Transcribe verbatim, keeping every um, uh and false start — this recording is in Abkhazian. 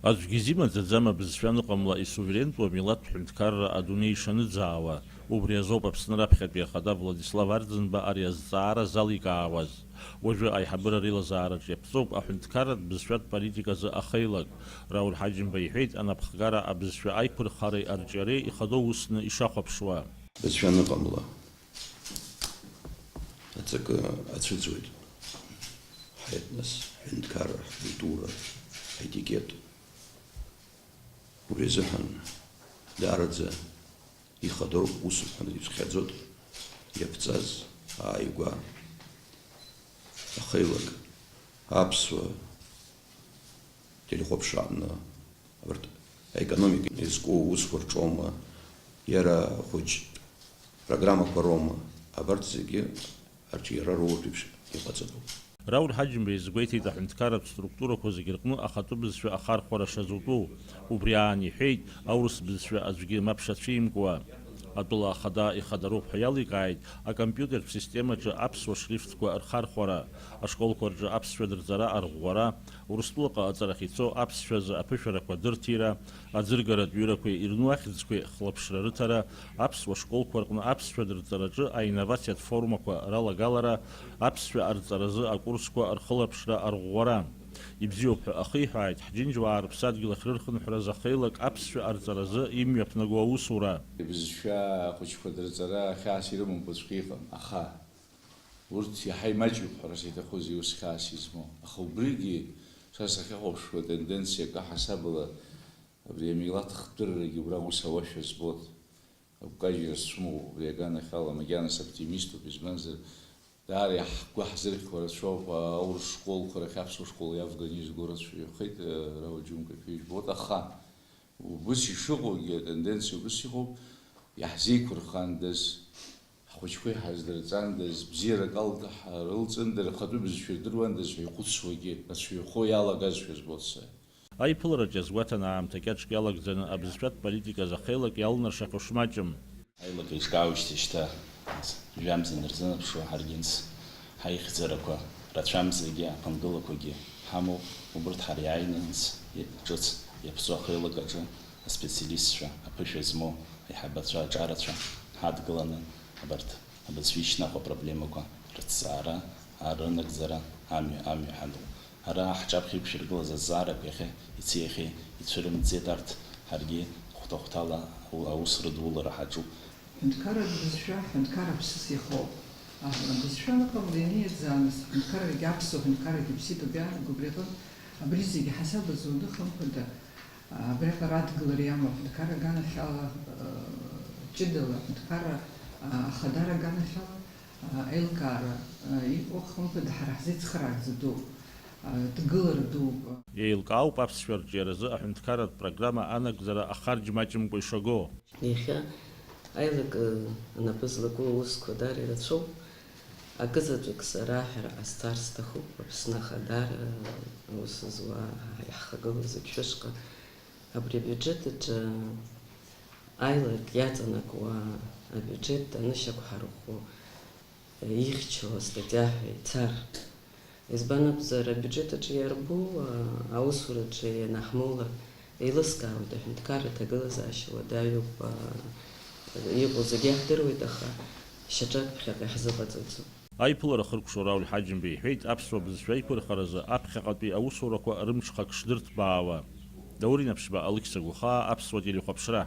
Аӡәгьы изимаӡаӡам абызшәа аныҟамла исуверентәу амилаҭтә ҳәынҭқарра адунеи ишаныӡаауа. Убри азоуп Аԥсны раԥхьатәи ахада Владислав Арӡынба ари азҵаара заликаауаз. Уажәы аиҳабыра реилазаараҿ иаԥҵоуп аҳәынҭқарратә бызшәатә политиказы ахеилак. Рауль Ҳаџьымба иҳәеит, анапхгара абызшәа аиқәырхареи арҿиареи ихадоу усны ишахәаԥшуа. Бызшәа аныҟамла, аҵакы ацәыӡуеит ҳетнос, ҳҳәынҭқарра, ҳкультура, ҳетикет. Уи азыҳәан даараӡа ихадоу усуп ҳәа иԥхьаӡоит иаԥҵаз ааигәа ахеилак аԥсуа телехәаԥшра аҟны абарҭ аекономика изку аусқәа рҿоума, иара хәыҷтә программақәа роума, абарҭ зегьы арҿиара роуртә еиԥш иҟаҵатәуп. Рауль Ҳаџьымба изгәеиҭеит аҳәынҭқарратә структурақәа зегьы рҟны ахатәы бызшәа ахархәара шазутәу. Убри аан иҳәеит, аурыс бызшәа аӡәгьы мап шацәимкуа. Атәыла ахада ихадароуп ҳәа иаликааит акомпиутертә системаҿы аԥсуа шрифтқәа рхархәара, ашколқәа рҿы аԥсшәа дырҵара арӷәӷәара, Урыстәылаҟа аҵарахь ицо аԥсшәазы аԥышәарақәа дырҭира, аӡыргаратә ҩырақәеи ирну ахьӡқәеи хылаԥшра рыҭара, аԥсуа школқәа рҟны аԥсшәа дырҵараҿы аинновациатә формақәа ралагалара, аԥсшәа арҵаразы акурсқәа рхылаԥшра арӷәӷәара. Ибзиоуп ҳәа ахиҳәааит ҳџьынџьуаа рыԥсадгьыл ахьрырхынҳәраз ахеилак аԥсшәа арҵаразы имҩаԥнаго аусура. Бызшәа ахәыҷқәа дырҵара хьаас ирымамкәаҵәҟьа иҟам, аха урҭ иаҳа имаҷуп ҳәа шиҭахузеи ус хьаас измоу. Аха убригьы са сахьахәаԥшуа атенденциа акы ҳасабала абри амилаҭ хдыррагьы убра аус ауашәа збоит. Агәкажьра сцәымӷуп убри аганахьала, макьаназ оптимиступ, избанзар, даара иаҳгәы ҳзырхьуа рацәоуп, аурыс школқәа рахь аԥсуа школ иавганы изго рацәаҩхеит, Рауль Џьумка ишәыжәбоит, аха убыс ишыҟоугьы атенденциа убыс иҟоуп, иаҳзеиқәырхандаз, ҳхәыҷқәа иҳаздырҵандаз, бзиарак алҭаҳар ылҵындаз, рхатәы бызшәа рдыруандаз ҳәа ихәыцуагьы рацәаҩхо иалагазшәа збоит сара. Аиԥылараҿ иазгәаҭан аамҭа кьаҿк иалагӡаны абызшәатә политиказ ахеилак иалнаршахьоу шмаҷым. Аилак еиҿкаауеижьҭеи шьҭа жәамза инарзынаԥшуа ҳаргьы нас ҳаихьӡарақәа рацәамзагьы аԥынгылақәагьы ҳамоуп, убырҭ ҳара иааины нас ҿыц иаԥҵоу ахеилак аҿы аспециалистцәа, аԥышәа змоу аиҳабацәа аҿарацәа ҳадгыланы абарҭ абызшәа ишьҭнахуа апроблемақәа рыҭҵаара, рынагӡара амҩа, амҩа ҳадуп. Ара ҳҿаԥхьа иқәшәыргылаз азҵаарақәа иахьа, ицеи иахьеи ицәырымҵӡеит арҭ, ҳаргьы хәҭа-хәҭала аус рыдулара ҳаҿуп. Ҳәынҭқарратә бызшәа, ҳәынҭқарра ԥсыс иахоуп. Абызшәа аныҟамла ианиаӡаа, нас, ҳәынҭқаррагьы аԥсуа ҳәынҭқаррагьы ԥсит убри аан, убри аҟынтә, абри зегьы ҳасаб азуны, хымԥада, абриаҟара адгылара иамоу ҳәынҭқарра аганахьала, ҷыдала, ҳәынҭқарра ахадара аганахьала, аилкаара иҟоу, хымԥада, ҳара ҳзы ицхыраагӡа дууп, дгылара дууп. Еилкаауп аԥсшәа арҿиаразы аҳәынҭқарратә программа анагӡара ахарџь маҷымкәа ишаго. Иахьа аилак, э, анапы злаку аусқәа даара ирацәоуп. Акызаҵәык сара аҳәара ҟасҵар сҭахуп, Аԥсны Ахадара аус зуа иаҳхагылоу зегь шәышҟа. Абри абиуџьет аҿы аилак иаҵанакуа абиуџьет анышьақәҳарӷәӷәо, э, ихьчо астатиа ҳәа ицар. Избан акәзар, абиуџьет аҿы иарбоу, а, аусураҿы ианаҳмоулак еилыскаауеит, аҳәынҭқарра аҭагылазаашьа уадаҩуп, а, иҟоу зегьы иаҳдыруеит, аха шьаҿак ԥхьаҟа иаҳзыҟаҵаӡом. Аиԥылара хыркәшо Рауль Ҳаџьымба иҳәеит, аԥсуа бызшәа аиқәырхаразы аԥхьаҟатәи аусурақәа рымҽхак шдырҭбаауа. Даур Инаԥшьба, Алықьса Гәахаа, Аԥсуа телехәаԥшра.